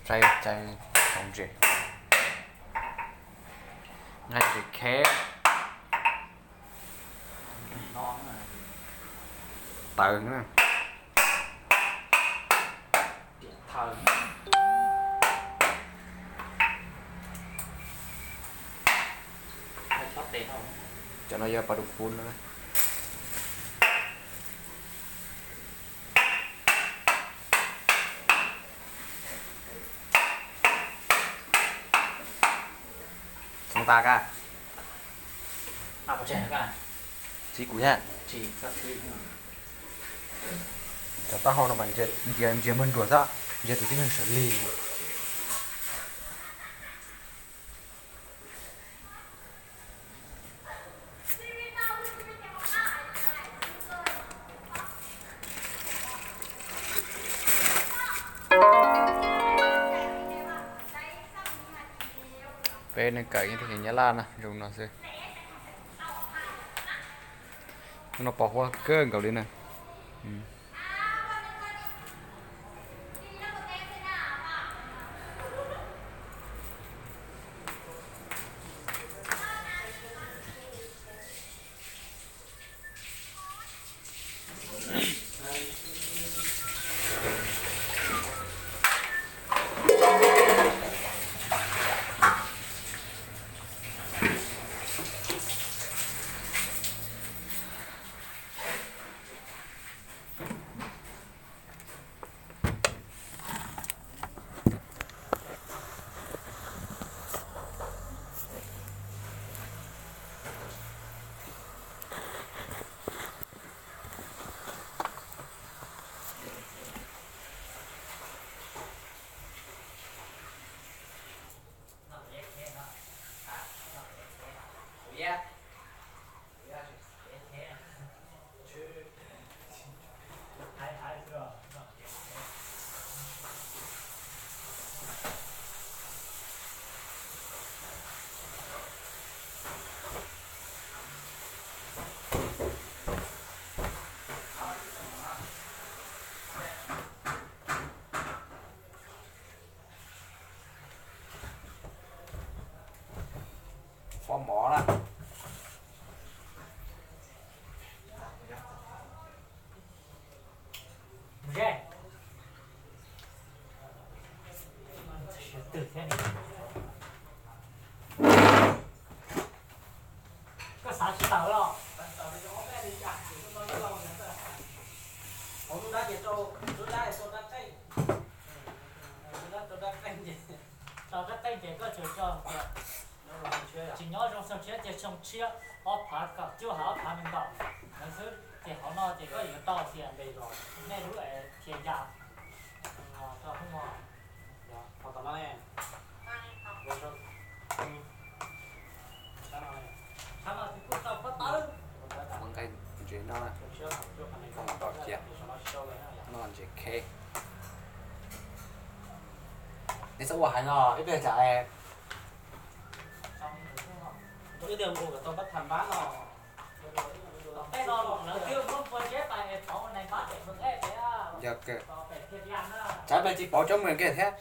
Cai cai tau ntses, nqa ntses kheb tawv na. Cov no yog pas dum fun no. Txhoov tas ka. Txiv kuv thiab. Cov taub hau no mas ntsia ntsia muag nruas xwb, ntsia tus tib neeg sawv lig. Peb neeg kawm ib tug nyab laj na, zoo no xwb. Hnub no pos huab kawg nkaus li na. Fo mov na. Koj xav tsis tawm los? Tau rab qeej ces koj tsuas tso tias tsis nyob zoo xyoo tshiab, ces xyoo tshiab ob phav kaum cuaj hab ob phav nees nkaum ntawd xwb, ces hauv no ces koj yuav tau tias nej lub es thias yas rau hoob mos. Ua nqaij ntses no, noj cia, noj ntses kheb. Nej txhob ua heev no ib pliag tsam yog kawg, tsam peb tsis pauv cov mws kiag thiab.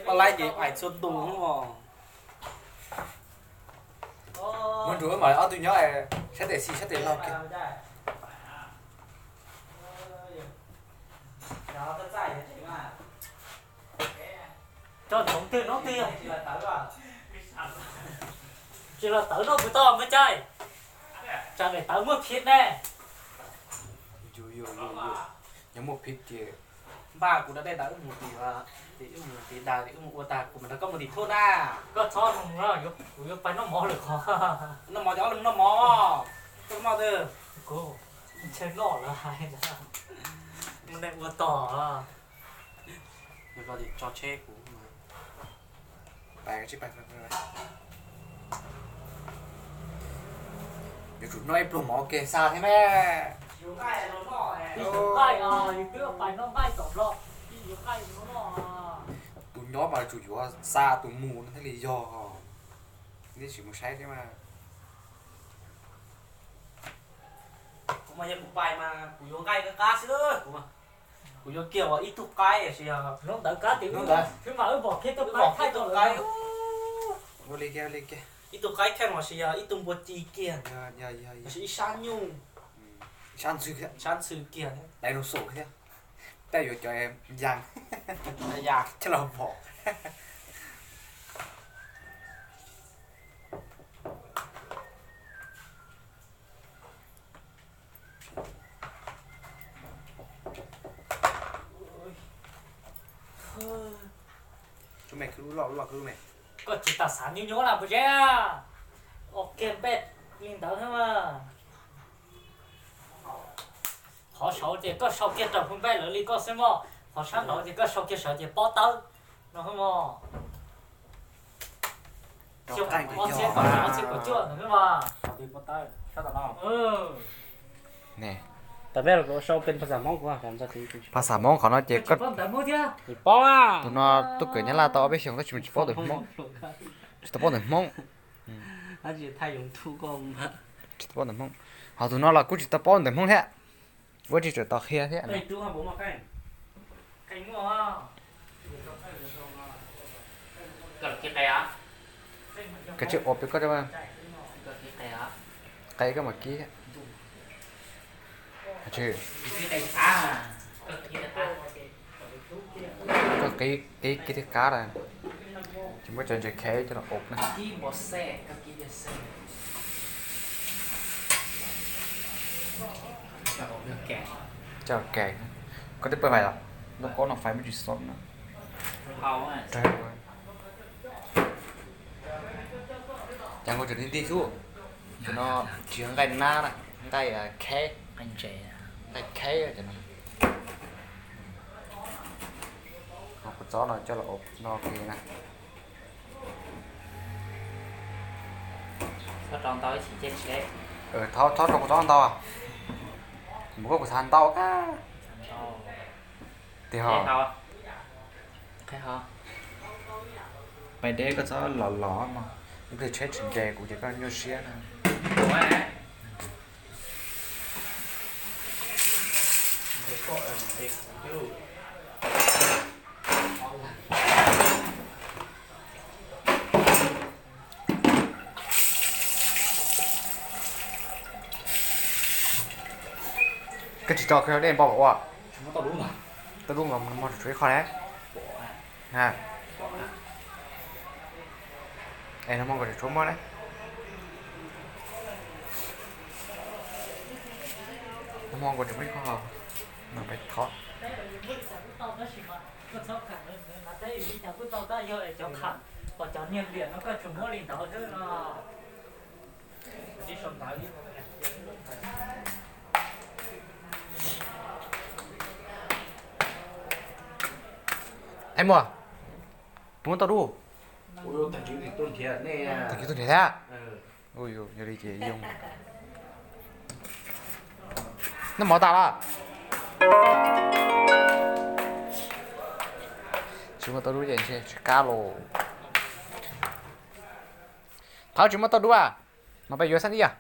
Poj laib ces ais txhua tus. Muab nrug wb mam li ob tug nyob saib tes xis saib tes laug kiag. Tso ntsoov twg noob twg yog. Tsis los tawv noj kuv tau me caij. Tsam daim tawv muaj phiv ne. Yog muaj phiv ces npaj kuv da dej ntawd wb mus tim, tim wb mus tim ntawd wb mus ua tag kuv mam nrog koj mus tim thuj na. Koj txhob mus, kuv yuav pais noj mov lawm qhov. Noj mov ces ob leeg noj mov, koj noj twg. Kuv ntshe noj lawm hais ntag. Mus neej ua tog. Tso tsheb kuv. Yuav tsum noj ib pluag mov ua ke xa thiab me. Tus nyob mas yuav tsum yuav xa tus mus no thiaj li yog. Neb sim mus saib thiab mas. Kuv mas yog kuv pais mas kuv yuav nqaij qab qab xwb kuv mas. Kuv yuav kiag ua ib tug qaib, tab sis yog hnub ntawd kab tim ub, hnub ntawd wb pom kiag tug qaib thaij tau lawm. Ua li kiag, ua li kiag. Ib tug qaib kheej los sis yog ib tug npua ci kiag. Los sis ib sab nyuj. Sab ntxhw kiag, sab ntxhw kiag, dai rau saum thiab. Peb yuav cov yas, yas coj los pom. Koj tsis tau xav nyuaj nyuaj na puas zeb? Ua kiag npej li ntawd thiab mas. Qhov saud ces koj sau kiag raws hu npej lawv li koj xwb mog, qhov sab nraud ces koj sau kiag sawv ces pob tawb no xwb mog. Ob txhiab kaum cuaj no xwb mog. Phas xas Hmoob qhov no ces koj, tus no tuaj kawm Nyab Laj tau ob peb xyoos tab sis mas tsis paub ntawv Hmoob, tsis tau paub ntawv Hmoob. Tsis tau paub ntawv Hmoob. Ho tus no los kuj tsis tau paub ntawv Hmoob thiab. Ua tsis tseem tau qhia thiab. Koj tsis ua peb koj, qe koj mam kib. Koj kib, kib kib thiaj qab na. Ces muab cov ntses khev coj los ua na. Coj los kev. Koj twb pawj vais los? Lub qaub no fais muaj tsis xob na. Cas nkaus tseem nti nti xwb. Cov no tsis yog nqaij nab na, nqaij kheb, nqaij kheb cov no. Ho kua txob no coj los ua no kiag na. Txhob rau kua txob ntau. Mus koj kuv xav ntau. Tiag ho. Pais deb koj txhob los los mog, ib pliag tsheb tsis nce kuv ces koj nyuaj siab na. Koj tsis tso dej npau ua. Tau dub nkaus, muab tshuav ib qho ne. Es no muab nkaus tshuav muab ne. No muab nkaus tshuav ib qho, no peb thov. Aib muaj, puas muab tau dub? Tag kis tuaj nrhiav thiab. Yog li ces yoo. Noj mov tas lawm. Tsis muaj tau dub ces ntshe tsis qab los. Thaum tsis muaj tau dub, mas peb yuav xab ib yam.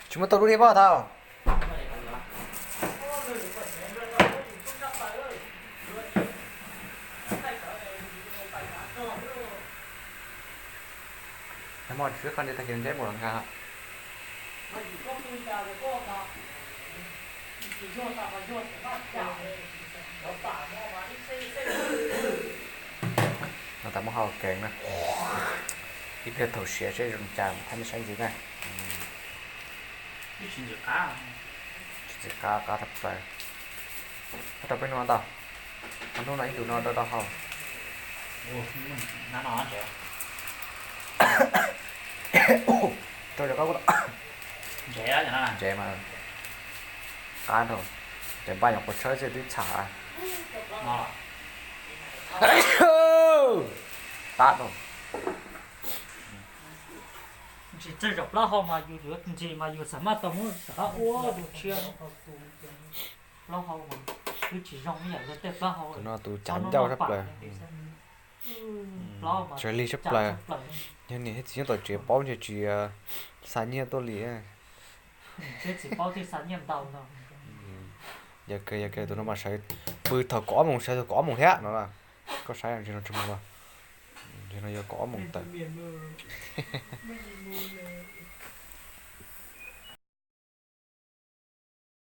Tsis muaj tau dub thiab pob thaum. Nag hmo tsis kho nti tag kis ntseb mus los nkag. No tas muab hau kev na. Ib pliag thaum siav seb zoo cas thaij nej saib ntxiv na. Tsis txim qab, qab tag plaws. Rau peb nua ntau. Qhov hnub no ib ntus no rau rau hau. Rau cov qab, ntsev mas qab rau. Cov npaj nyuam qhuav tshawb xwb twb txham. Qab rau. Ntsis txawj zaum plaub hau mas yus yuav ntsis mas yus xam maj tau muab rov qab ua tus tshiab. Plaub hau mas twb tsis zoo ib yam li tej plaub hau. Tus no tus cav ncauj sab plaws. Tsawg lig sab plaws. Yog niam thiab txiv nyob tom tsev paub ntshe tsis xa nyiaj tuaj li. Thiab txiv paub thiaj xa nyiaj ntau no. Yog kawg, yog kawg, tus no mas sawv pw thaum kaum ob moos, sawv thaum kaum ob moos thiab no. Koj saib ntsis no tsis mus los, ntsis no yog kaum ob moos tawm.